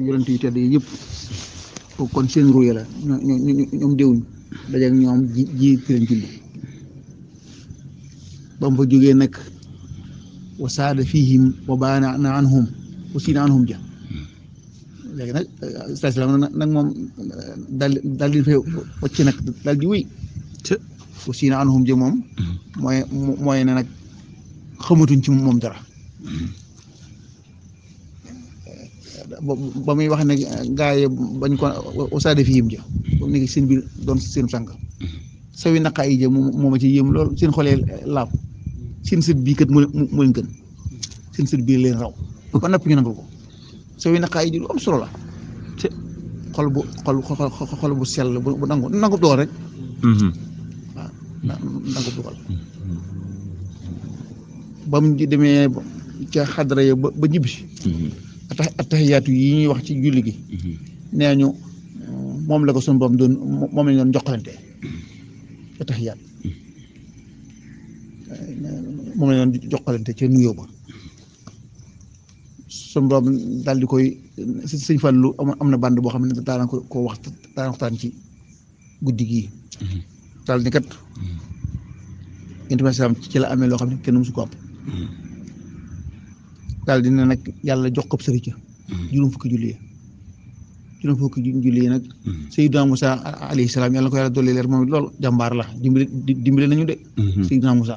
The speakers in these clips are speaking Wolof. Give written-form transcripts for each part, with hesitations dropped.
yonent yi tedd yi yëpp kon seen ruye la ñoom déwuñ daje ak ñoom ji leen julli ba mu fa jógee nag wa saada fihim wa baana anhum wa siina anhum ja léegi nag salaam nag moom daal di fay wàcc nag daal di wéy wa siina anhum ja moom mooy ne nag xamatuñ ci moom dara ba muy wax ne gaa yi bañ ko wasaade fi yim ja ba mu nekk seen biir doon seen sànq sawi naqaa yi ja moom a ci yéem lool seen xolee laab seen sët bii kat moo leen gën seen sët bii leen raw ba napp ñu nangul ko sawi naqaa yi ji lu am solo la te xol bu sell bu nangu dogal rek waaw nangu dogal ba mu demee ca xadara ya ba ñibbisi attahiyaatu yi ñuy wax ci julli gi nee ñu moom la ko suñu borom doon moom lañ doon joxalante attahiyaat moom lañ doon joxalante ca nuyoo ba suñu borom daal di koy sëñ Fallu am na band boo xam ne daana ko waxtaan ci guddi gii daal ni kat intimation ci la amee loo xam ne kenn musu ko am daal dina nag yàlla jox ko sëriñ ca juróom fukki julli yi nag Seydina Moussa alayhi salaam yàlla na ko yàlla dolli leer moom loolu jàmbaar la dimbali nañu de Seydina Moussa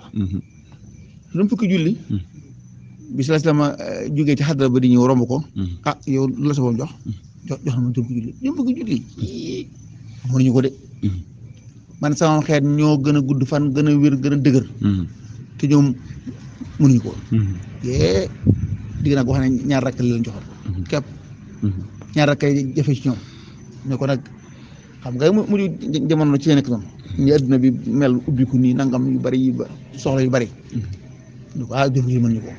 juróom fukki julli bi sallallahu alayhi wasallam jógee ci xadra ba di ñëw romb ko yow lu la sa boom jox na ma juróom fukki julli mënuñu ko de man sama xeet ñoo gën a gudd fan gën a wér gën a dëgër te ñoom mënuñu ko digg nag wax ne ñaar rakk la leen joxoon képp ñaar rakk jafe ci ñoom ne ko nag xam nga mujj jamono ci nekk noonu ni adduna bi mel ubbiku nii nangam yu bari yi soxla yu bari ñu ko jëf yi mënuñu ko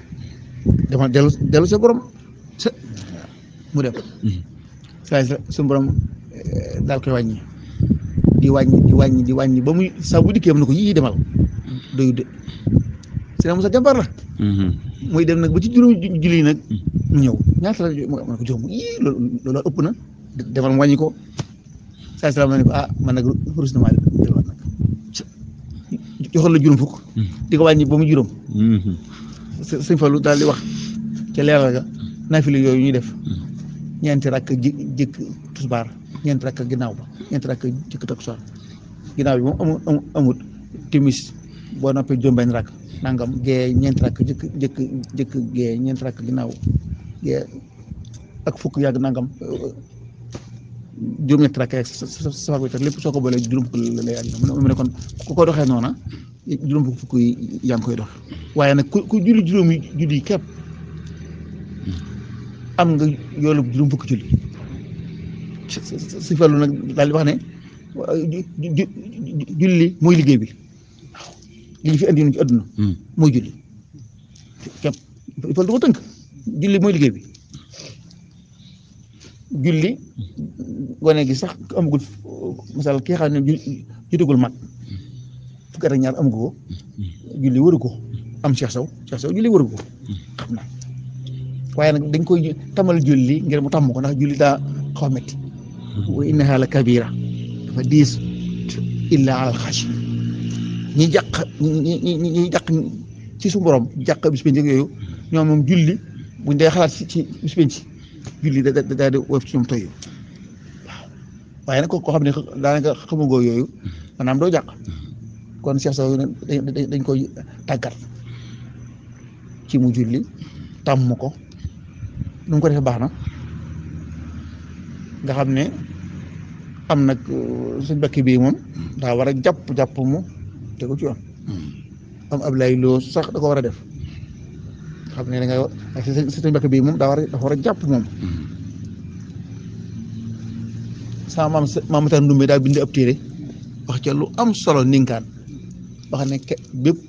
dama dellu sa borom mu dem saa suñu borom daal koy wàññi di wàññi ba muy saa bu dikkee am na ko yii demal doyu de Seydina Moussa jàmbaar la muy dem nag ba ci juróomi julli nag mu ñëw ñaata la ma ne ko juróom loolu ëpp na demal mu wàññi ko saa salaam ne ko man nag rus na maa delluwaat nag joxoon la juróom fukk di ko wàññi ba mu juróom sëñ Fallou daal di wax ca leeral ga naafila yooyu ñuy def ñeenti rakk jëkk tusbaar ñeenti rakk ginnaaw ba ñeenti rakk jëkk takkusaan ginnaaw bi moom amut timis boo noppee juróom-benn rakk nangam gee ñeenti rakk jëkk gee ñeenti rakk ginnaaw gee ak fukk yàgg nangam juróom-ñetti rakk safar bi tax lépp soo ko boolee juróom fukk la lay àgg mu ne kon ku ko doxee noona juróom fukk yi yaa ngi koy dox waaye nag ku julli juróomi julli képp am nga yoolu juróom fukki julli si Fallu nag daal di wax ne julli mooy liggéey bi li ñu fi andi ci àdduna mooy julli képp il faut du ko tënk julli mooy liggéey bi julli gone gi sax amagul masal kii xam ne jotagul mag fukki at ak ñaar amagu ko julli waru ko am Cheikh Sow julli waru ko xam na waaye nag dañ koy tamal julli ngir mu tàmm ko ndax julli daa xaw a métti wa innaha la kabira dafa diis illa alal xashi ñi jàq ci su borom jàq bis penc yooyu ñoom moom julli buñ dee xalaat ci bis penc julli da daal di woyof ci ñoom toy waaw waaye nag ko xam ne daanaka xamugoo yooyu maanaam doo jàq kon Cheikh Sow dañ koy tàggat ci mu julli tàmm ko nu mu ko defee baax na nga xam ne am nag suñ bakki bii moom daa war a jàpp mu te ko ci yoon am ab lay loo sax da ko war a def xam ne da nga suñ bakki bii moom dafa war a jàpp moom sama maam Matar Ndumbe daa bind ab téere wax ca lu am solo ninkaan wax ne bépp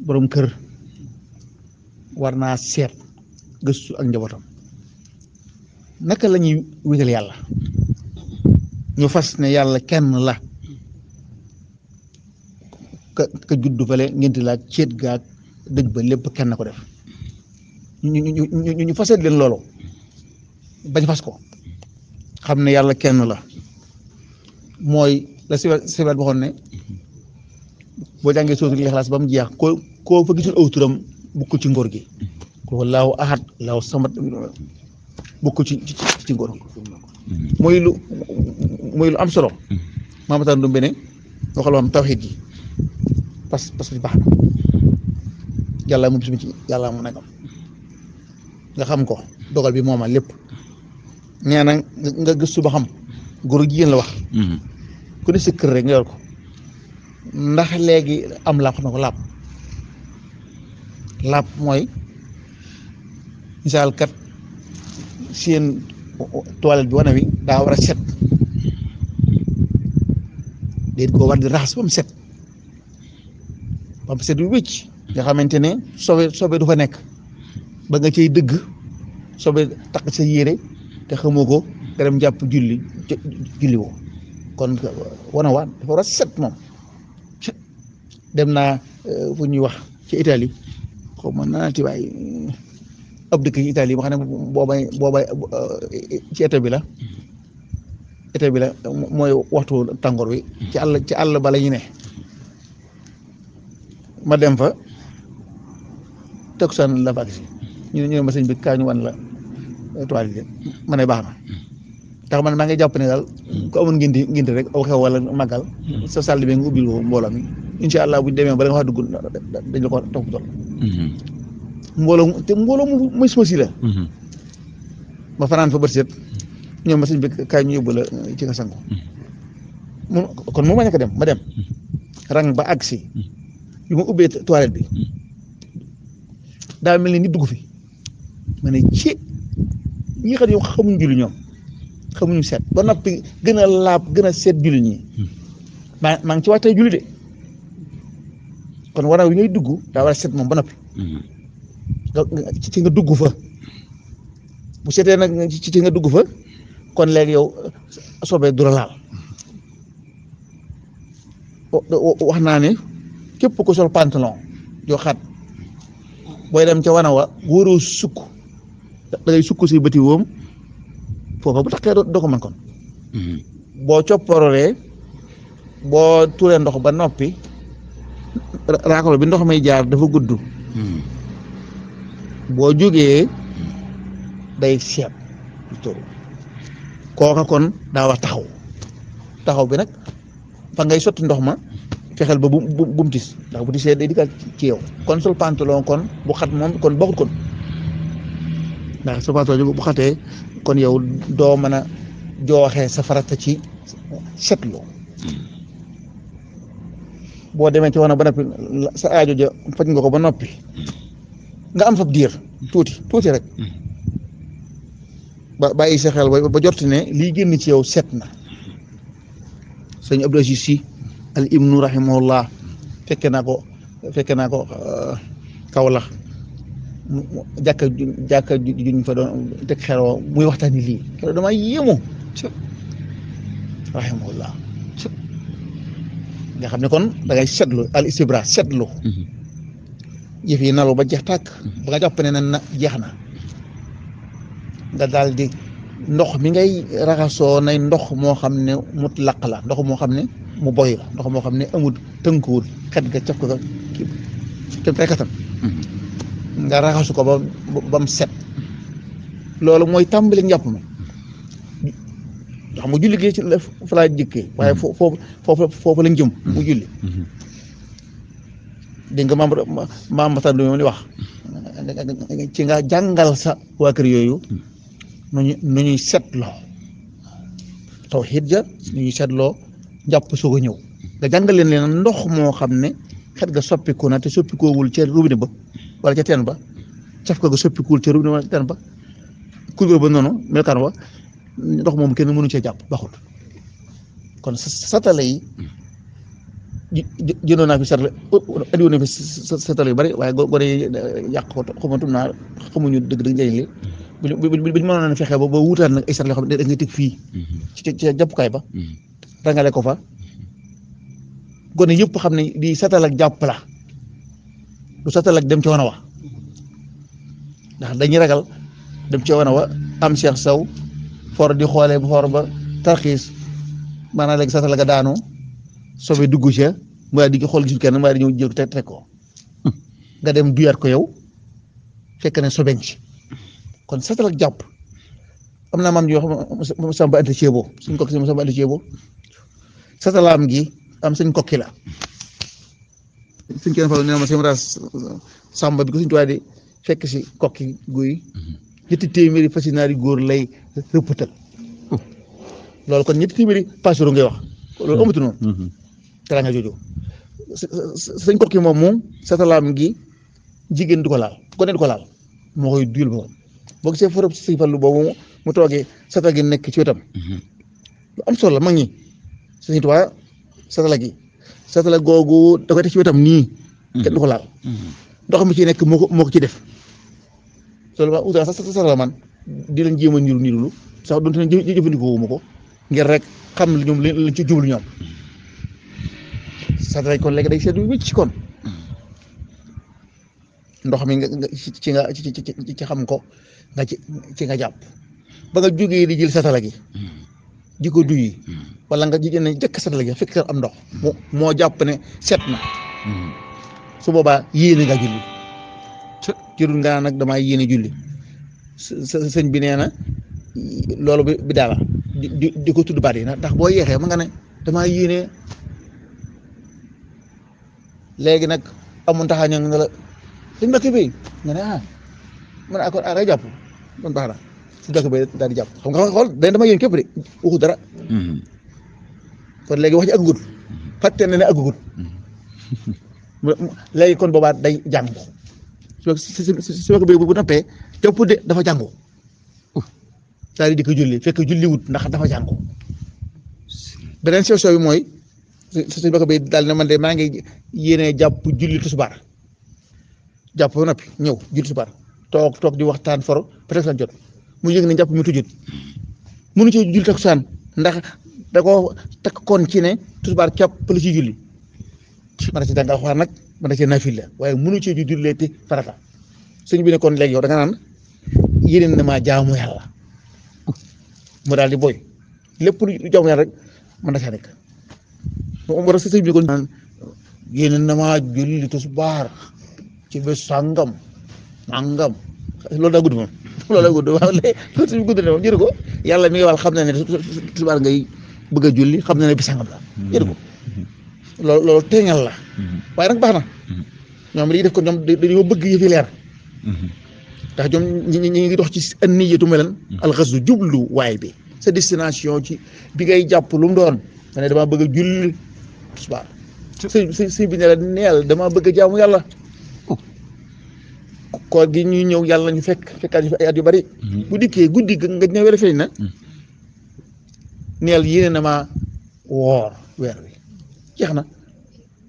borom kër war naa seet gëstu ak njabootam naka la ñuy wéetal yàlla ñu fas ne yàlla kenn la ka juddu fale ngenti laa ceet gaag dëj ba lépp kenn ko def ñu faseet leen loolu bañ fas ko xam ne yàlla kenn la mooy la sibat waxoon ne boo jàngee sootul Ixlaas ba mu jeex koo fa gisul aw turam bukk ci ngóor gi ko laahu ahad laahu samad bukk ci ngóor muy lu am solo maamataan du mbene waxal am tawxiid ji parce que baax na yàlla mu bismi ci yàlla mu nagam nga xam ko dogal bi mooma lépp nee na nga gëstu ba xam góor jigéen la wax ku ne sa kër rek nga yor ko ndax léegi am laab xam na ko laab mooy misaal kat seen toilette bi wana wi daa war a set déet koo war di raxas ba mu set bi wécc nga xamante ne sobe du fa nekk ba nga cay dëgg sobe takk sa yére te xamoo ko nga dem jàpp julli woo kon wana waa dafa war a set moom dem naa fu ñuy wax ci Italie xaw ma naati waay ab dëkk ci Italie ba xam ne boobay ci été bi la mooy waxtu tàngoor bi ci àll ba la ñu ne ma dem fa takkusaan la fa si ñu ne ma sëñ bi kaa ñu wan la toile yi ma ne baax na tax man maa ngi jàpp ne daal ku amoon ngénte rek aw xew wala màggal sa salle bi nga ubbil ko mbooloo mi incha allah buñ demee ba nga wax dugg dañ la ko topp tool mbooloo mu mës si la ma fanaan fa bët set ñoom ma sëñ bi kaay ñu yóbbu la ci nga sangu kon mu ma ñàkk a dem ma dem rang ba àgg si yu ma ubbee toilette bi daa mel ni nit dugg fi ma ne ci ñi xam ne xamuñ julli ñoom xamuñu seet ba noppi gën a laab gën a seet julli ñi maa ngi ci waxtay julli de kon waraw yi ngay dugg daa war a seet moom ba noppi ci nga dugg fa bu seetee nag ci nga dugg fa kon léegi yow soobee du la laal wax naa ne képp ko sol pantalon yoo xat booy dem ca wana wa wóoroo sukk da ngay sukk si bëti woom foofa bu taxee doo ko mën kon boo copparoree boo tuuree ndox ba noppi raakolo bi ndox may jaar dafa gudd boo jógee day seet kooka kon daa wax taxaw bi nag fa ngay sotti ndox ma fexeel ba bu mu tis ndax bu tisee day dikkaat ci yow kon sol pantalon kon bu xat moom kon bokkut kon ndax sol pantalon bu xatee kon yow doo mën a jooxee sa farata ci setlu boo demee ci wana ba noppi sa aajo ja faj nga ko ba noppi nga am fab diir tuuti rek ba bàyyi sa xel ba jorti ne lii génn ci yow set na sëñ Abdou Aziz Sy al ibnu rahimahullah fekke naa ko Kawlax jàkka juñ fa doon teg xeroo muy waxtaani lii xeroo dama yéemu rahimahullah nga xam ne kon da ngay setlu al istibra setlu yëf yi nalu ba jeex tàkk ba nga jàpp ne na jeex na nga daal di ndox mi ngay raxasoo nay ndox moo xam ne mutlaq la ndox moo xam ne mu boy la ndox moo xam ne amul tënkuwul xet ga caf ko kii kem tay kattan nga raxasu ko ba mu set loolu mooy tàmbali njàpp mi xam nga julli gi ci fa laa jëkkee waaye foofu lañ jëm mu julli dégg nga maam Matar du li wax ci nga jàngal sa waa kër yooyu nu ñuy seetloo tawhiid ja nu ñuy seetloo njàpp soog a ñëw nga jàngal leen ndox moo xam ne xet ga soppiku na te soppikoowul ca robinet ba wala ca teen ba caf ko ga soppikuwul ca robinet wala ca teen ba couleur ba noonu melokaan wa ndox moom kenn mënu cee jàpp baxut kon satala yi jëndoon naa fi satala andi woon na fi satala yu bari waaye gone yi yàq ko xamatum naa xamuñu dëgg njëriñ li buñ mënoon a fexe ba wutaat nag ay satala yoo xam ne da ngay teg fii ci jàppukaay ba rangale ko fa gone yëpp xam ne di satal ak jàpp la du satal ak dem ci wana wa ndax dañuy ragal dem ci wana wa am Cheikh Sow for di xoolee bu for ba tarxiis maanaam léegi satala ga daanu sobe dugg ca mbaa di xool gisul kenn mbaa di ñëw jël teg ko nga dem duyaat ko yow fekk ne sobeñ ci kon satala jàpp am naa maam yoo xam Samba Anta Ceebo suñ kokki si Samba Anta Ceebo satalaam gi am suñ kokki la suñ kenn fa nee na ma seen ras Samba bi ko suñ tuwaay di fekk si kokki guy ñetti téeméeri fasinaari góor lay rëppatal loolu kon ñetti téeméeri pasero ngay wax loolu amatu noonu te la nga jooju suñ kokki moom satalaam gi jigéen du ko laal ko ne du ko laal moo koy duyul ba boo gisee forop si fallu boobu mu toogee satala gi nekk ci wetam lu am solo la mag ñi suñu tubaab satala googu da koy teg ci wetam nii kenn du ko laal ndox mi ci nekk moo ko ci def loolu ma uta sax satala man di leen jéem a nirulu sax doonte ne jëfandikoo wu ma ko ngir rek xam li ñoom lañ ci jublu ñoom satala kon léegi day seetlu wécc kon ndox mi nga ci xam ko nga ci nga jàpp ba nga jógee di jël satala gi di ko duyi wala nga jigéen ne jëkk satala gi fekk am ndox moo jàpp ne set na su boobaa yéene nga julli jërul nga nag damaa yéene julli sëñ bi nee na loolu bi daala di ko tudd baat yi ndax boo yeexee ma nga ne damaa yéene léegi nag amun taxaa ña nga la suñ bakki bi nga ne man accord ngay jàpp man baax na suñ bakki bi daal di jàpp xam nga xool dama yéen képp de waxu dara kon léegi wax ci aggugut fàtte ne aggugut léegi kon boobaa day jàngu su bakki bi bu nappee jàpp de dafa jàngu daal di ko julli fekk julli wut ndax dafa jàngu beneen sew bi mooy suñ bakki bi daal ne man de maa ngi yéene jàpp julli tisbaar jàpp ba noppi ñëw julli tisbaar toog di waxtaan for peut-être jot mu yëg ne jàpp mi tujjut mënu ci julli takkusaan ndax da ko takk kon ci ne tisbaar càpp la ci julli mën na ci jàng alxuraan nag mën na ci naafila waaye mënu ci jullee te farata sëñ bi ne kon léegi yow da nga naan yéneen na maa jaamu yàlla mu daal di boy lépp lu jaamu yàlla rek mën na caa nekk moom war a sëñ bi kon naan yéneen na maa julli tisbaar ci bés sàngam nangam loolu daa gudd moom loolu daa gudd waaw léegi gudd na moom jëru ko yàlla mi ngi wàll xam na ne tisbaar ngay bëgg a julli xam na ne bi sàngam la jëru ko loolu teeñal la waaye nag baax na ñoom li def ko ñoom dañoo bëgg yëfi leer ndax ñoom ñi ngi dox ci an-niyatu melan alxasdu jublu waay bi sa destination ci bi ngay jàpp lu mu doon nga ne damaa bëgg a julli tisbaar sëñ bi ne la neel damaa bëgg a jaamu yàlla koor gi ñuy ñëw yàlla ñu fekkaat ñu fi ay at yu bari bu dikkee guddi nga ñëw weer feeñ na neel yéene na ma woor weer wi jeex na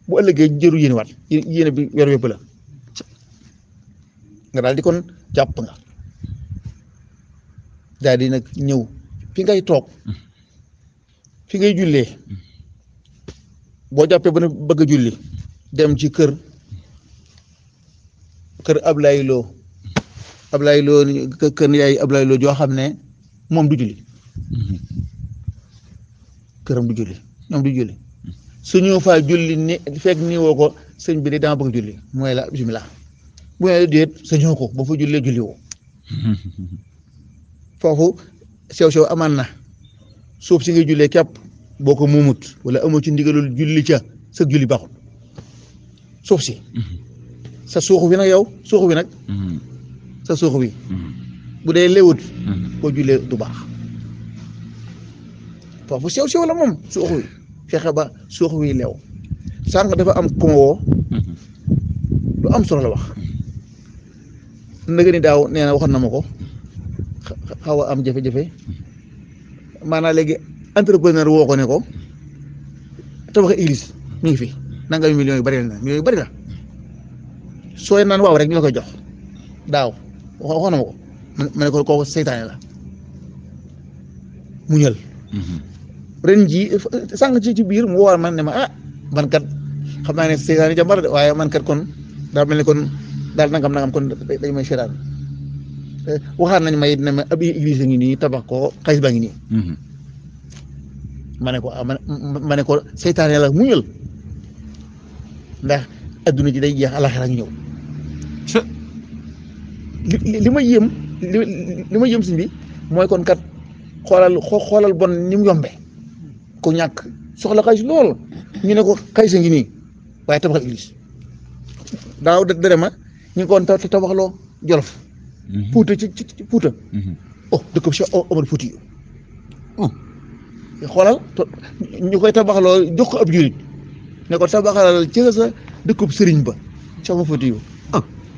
bu ëllëgee jëru yéene waat yéene bi weer wépp la nga daal di kon jàpp nga daal di nag ñëw fi ngay toog fi ngay jullee boo jàppee ba ne bëgg a julli dem ci kër Ablaye Lo kër yaay Ablaye Lo joo xam ne moom du julli këram du julli ñoom du julli su ñëw faa julli ni fekk nii woo ko sëñ bi de dama bëgg julli mooy la bismillah bu ne déet sa ñëw ko ba fa jullee julli woo foofu sew amaan na suuf si ngay jullee képp boo ko muumut wala amoo ci ndigalul julli ca sa julli baaxul suuf si sa suuxu bi nag yow suuxu bi nag sa suuxu bi bu dee léwut boo jullee du baax foofu sew la moom suuxu bi fexe ba suuxu wi leew sànq dafa am kuma woo lu am solo la wax ndëgë ni daaw nee na waxoon na ma ko xaw a am jafe-jafe maanaam léegi entrepreneur woo ko ne ko tabax église mi ngi fi nanga millions yu bari la sooy naan waaw rek ñu la koy jox daaw waxoon na ma ko ma ne ko kooku seytaane la muñal ren jii sànq ci biir mu woo man ne ma man kat xam naa ne seytaane jàmbar de waaye man kat kon daa mel ni kon daal nangam kon dañ may seetaan waxaan nañ may ne ma ab église ngi nii tabax ko xaalis baa ngi nii ma ne ko ma ne ko seytaane la muñal ndax adduna ji day jeex alaxira ngi ñëw li ma yéem li ma yéem si bi mooy kon kat xoolal bon ni mu yombe ku ñàkk soxla xaalis lool ñu ne ko xaalis ngi nii waaye tabaxal église daaw dere ma ñu ngi ko woon tabaxloo Jolof Fuuta ci Fuuta dëkk bi Cheikh Omar Fuuti xoolal ñu koy tabaxloo jox ko ab jurit ne ko tabaxalal ci sa dëkkub sëriñ ba Cheikh Omar Fuuti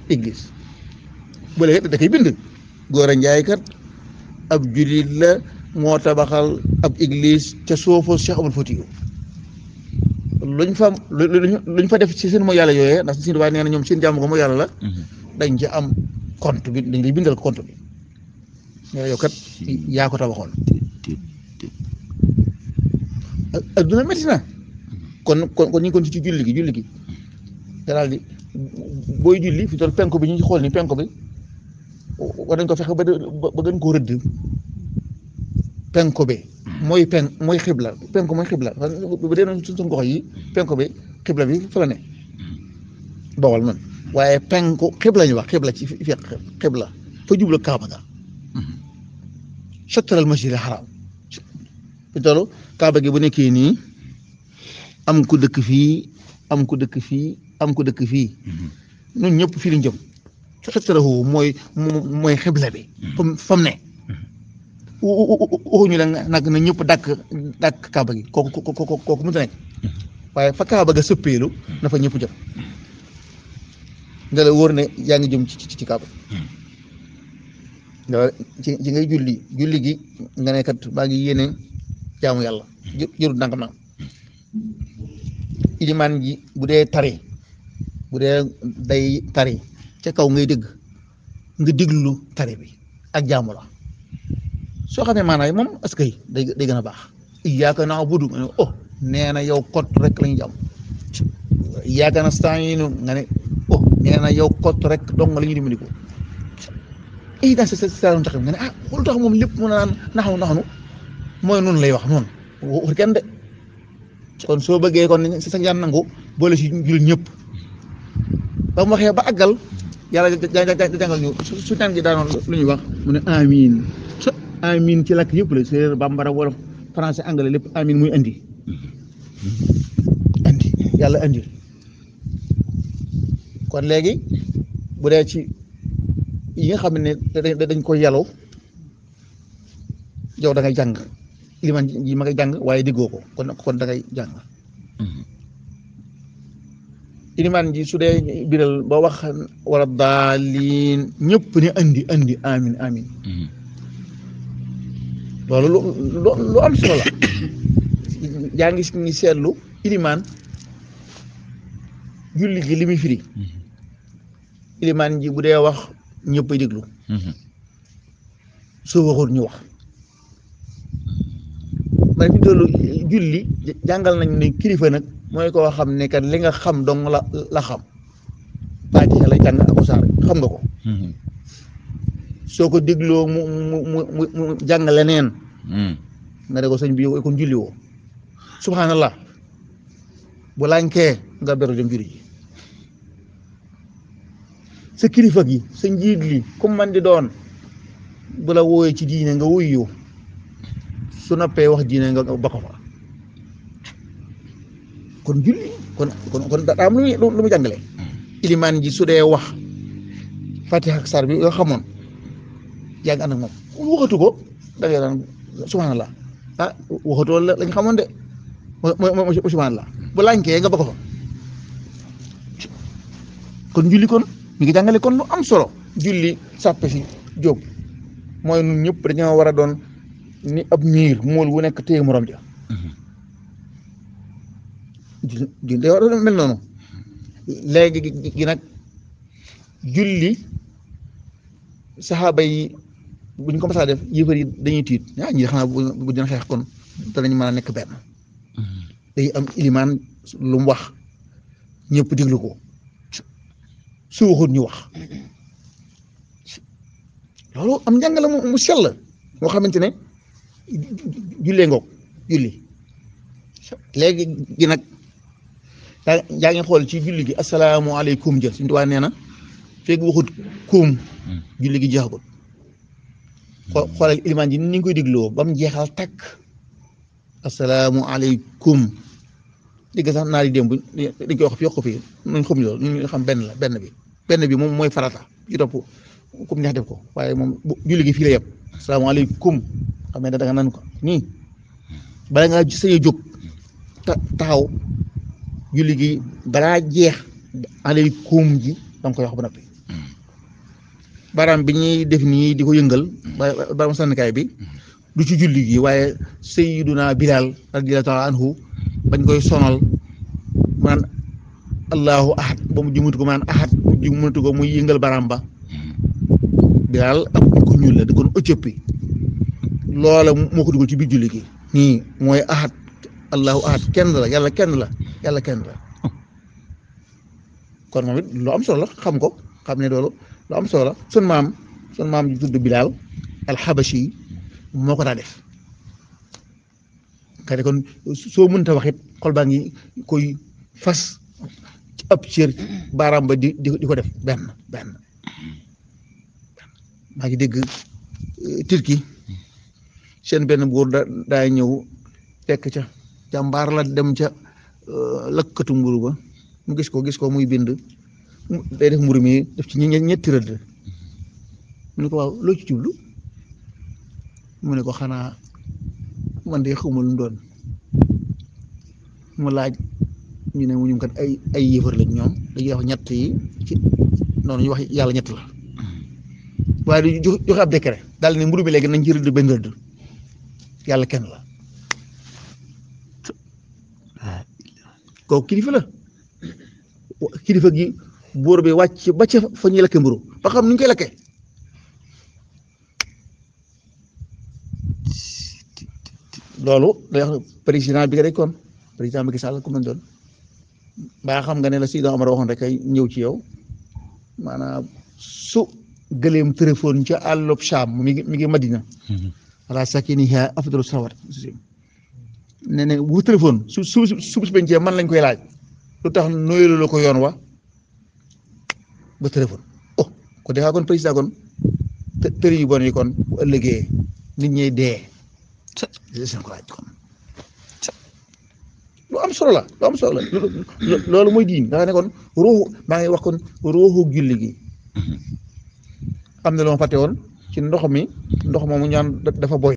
église bu léegi da koy bind góor a njaay kat ab jurit la moo tabaxal ab église ca suufu Cheikh Omar Fuuti luñ fa def ci seen mooy yàlla yooyee ndax suñu nee na ñoom seen jàmm ko mooy yàlla la dañ ci am compte bi dañ lay bindal compte bi yow kat yaa ko tabaxoon adduna métti na kon ñu ngi kon ci julli gi daal di booy julli fi toll penku bi ñu xool ni penku bi war nañ ko fexe ba gën koo rëdd penku bi mooy xibla penku mooy xibla bu dee noonu suñ gox yi penku bi xibla bi fa la ne bawal man waaye penku xibla ñu wax xibla ci fiq xibla fa jublu kaaba ga satral masjidil haram fi tollu kaaba gi bu nekkee nii am ku dëkk fii am ku dëkk fii am ku dëkk fii ñun ñëpp fii lañ jëm satrahu mooy xibla bi fam ne waxuñu la nag na ñëpp dàkk kaaba gi kooku mënta nekk waaye fa kaaba ga sëppeelu na fa ñëpp jëm nga la wóor ne yaa ngi jëm ci kaaba nga ci ngay julli gi nga ne kat maa ngi yéene jaamu yàlla jërul nangam nangam ilimaan ji bu dee tari bu dee day tari ca kaw ngay dégg nga déglu tari bi ak jaamu la soo xamee maanaam moom est-ce que day gën a baax iyyaaka na'budu nga ne nee na yow kot rek la ñu jàmm iyyaaka nasta'iinu nga ne nee na yow kot rek dong la ñuy dimbali ko ihdina siraatal mustaqiim nga ne xool tax moom lépp mu naan naxnu mooy noonu lay wax noonu waxut kenn de kon soo bëggee kon sa ñaan nangu boole si jul ñëpp ba mu waxee ba àggal yàlla jàngal ñu su ñaan gi daanoon lu ñuy wax mu ne amiin ci làkk yëpp la séeréer bambara wolof français anglais lépp amiin muy andi yàlla andi kon léegi bu dee ci yi nga xam ne dañ koy yàllaw yow da ngay jàng liman ji ma ngay jàng waaye diggoo ko kon da ngay jàng ilimaan ji su dee biral ba wax wala daaliin ñëpp ne andi amin loolu lu am solo la yaa ngi seetlu ilimaan julli gi li muy firi ilimaan ji bu dee wax ñëpp ay déglu soo waxul ñu wax man fi doolu julli jàngal nañ ne kilifa nag mooy koo xam ne kat li nga xam dong la xam Faatiha lay jàng ak saar xam nga ko soo ko dégloo mu jàng leneen nga ne ko sëñ bi yow kon julli woo subhanallah bu lànkee nga beru dem julli ji sa kilifa gi sa njiit li comme man di doon bu la wooyee ci diine nga wuyu su noppee wax diine nga ba ko fa kon julli kon daa am lu mu jàngale ilimaan ji su dee wax Fatiha ak saar bi yoo xamoon yaa ngi ànd ak moom waxatu ko da ngay daan subhanallah waxatoo lañ xamoon de mooy subhanallah bu lànkee nga ba ko fa kon julli kon mi ngi jàngale kon lu am solo julli sàppe si jóg mooy ñun ñëpp dañoo war a doon ni ab miir mool wu nekk téye morom ja julli day war a mel noonu léegi gi nag julli saxaaba yi buñ ko masaa def yëfar yi dañuy tiit ñi xanaa bu dina xeex kon danañ mën a nekk benn day am ilimaan lu mu wax ñëpp déglu ko su waxut ñu wax loolu am njàng la mu sell moo xamante ne jullee ngoog julli léegi gi nag yaa ngi xool ci julli gi asalaamaaleykum jël suñu tubaab nee na fekk waxut kuum julli gi jeexagul xoolal ilimaan ji ni nga koy dégloo ba mu jeexal takk asalaamaaleykum dégg sax naa di démb dañ koy wax yokk fii nañ xam loolu ñu xam benn bi moom mooy farata ci topp comme neex def ko waaye moom julli gi fii la yem asalaamaaleykum xam ne da nga naan ko nii bala ngaa sañ a jóg taxaw julli gi balaa jeex aleykum ji da nga koy wax ba noppi baaraam bi ñuy def nii di ko yëngal baaraam sànnikaay bi du ci julli gi waaye sayyiduna Bilal radiyallahu taala anhu bañ koy sonal mu naan allahu ahad ba mu jëmatu ko mu naan ahad mu jëmatu ko muy yëngal baaraam ba Bilal ak ko ñuul la di kon Éthiopie loola moo ko dugal ci biir julli gi nii mooy ahad allahu ahad kenn la yàlla kenn la kon moom it lu am solo la xam ko xam ne loolu lu am solo la sun maam ji tudd Bilal al-Habashi moo ko daa def xëy na kon soo mënta wax it xol baa ngi koy fas ci ab cër baaraam ba di ko def benn maa ngi dégg Turki seen benn buur daay ñëw fekk ca jàmbaar la dem ca lëkkatu mburu ba mu gis ko muy bind day def mburu mi def ci ñetti rëdd mu ne ko waaw loo ci jublu mu ne ko xanaa man de xamul lu mu doon mu laaj ñu ne mu ñu kat ay yéefar lañ ñoom dañuy wax ñett yi ci noonu ñu wax yàlla ñett la waaye du joxe ab décret daal ne mburu bi léegi nañ ci rëdd benn rëdd yàlla kenn la kooku kilifa la kilifa gi buur bi wàcc ba ca fa ñuy lakke mburu ba xam nu ñu koy lakkee loolu day wax président bi nga dekkoon président Macky Sall ku mën doon mbaa xam nga ne la Seydina Omar waxoon rek ay ñëw ci yow maanaam su gëleem téléphone ca àllub Saam mi ngi Madina ala sakiniha afdalu salawat ne bu téléphone su bencee man lañ koy laaj lu tax noyelu la ko yoon wa ba téléphone ko defaa kon président kon tëri yu bon yi kon bu ëllëgee nit ñi dee seen ko laaj kon lu am solo la loolu mooy diin nga xam ne kon ruuxu maa ngi wax kon ruuxu julli gi am na lu ma fàtte woon ci ndox moomu ñaan dafa boy